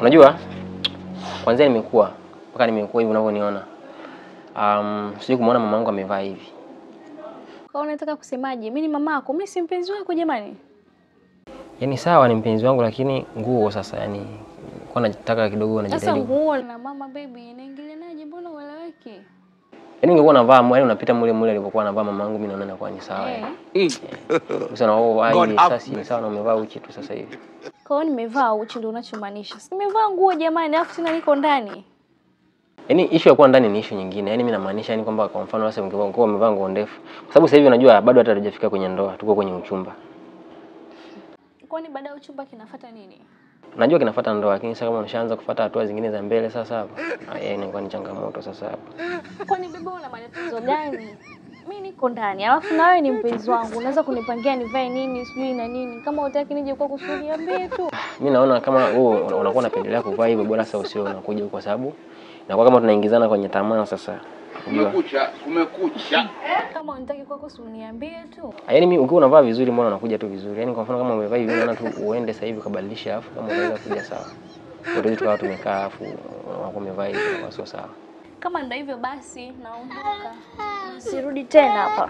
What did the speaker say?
Unajua? Kwanza nimekuwa mpaka nimekuwa hivi unavyoniona. Sijui kumuona mamangu amevaa hivi. Kwa unataka kusemaje? Mimi ni mamako, mimi si mpenzi wako jamani. Yaani sawa ni mpenzi wangu lakini nguo sasa yani kwa nataka kidogo najitahidi. Sasa nguo na mama baby inaingilianaje? Mbona ueleweki? Yaani ungekuwa unavaa yaani unapita mule mule alipokuwa anavaa mamangu mimi naona inakuwa ni sawa. Sasa na wewe sasa ni sawa na umevaa uchi tu sasa hivi. Kwa hiyo nimevaa uchi ndio unachomaanisha? Si nimevaa nguo jamani, alafu tena niko ndani. Yaani issue ya kuwa ndani ni issue nyingine. Yaani mimi namaanisha yani kwamba kwa mfano sasa ungekuwa umevaa nguo ndefu. Kwa sababu sasa hivi unajua bado hata hatujafika kwenye ndoa, tuko kwenye uchumba. Kwani baada ya uchumba kinafuata nini? Najua kinafuata ndoa, lakini sasa kama unashaanza kufuata hatua zingine za mbele sasa hapa, inakuwa ni changamoto sasa hapa. Kwani bebe una matatizo gani? Mimi niko ndani, alafu na wewe ni mpenzi wangu, unaweza kunipangia nivae nini, sijui na nini. Kama hutaki nije kwako usiniambie tu. Mimi naona kama wewe unakuwa unapendelea kuvaa hivyo bora sasa usio unakuja kwa sababu inakuwa kama tunaingizana kwenye tamaa sasa. Kumekucha, kumekucha. Kama unataka kwako usiniambie tu. Yaani mimi ukiwa unavaa vizuri mbona unakuja tu vizuri? Yaani kwa mfano kama umevaa hivi unaona tu uende sasa hivi ukabadilisha afu kama unaweza kuja sawa. Ndio tukawa tumekaa afu unakuwa umevaa hivi kwa sio sawa. Kama ndio hivyo basi naondoka. Sirudi tena hapa.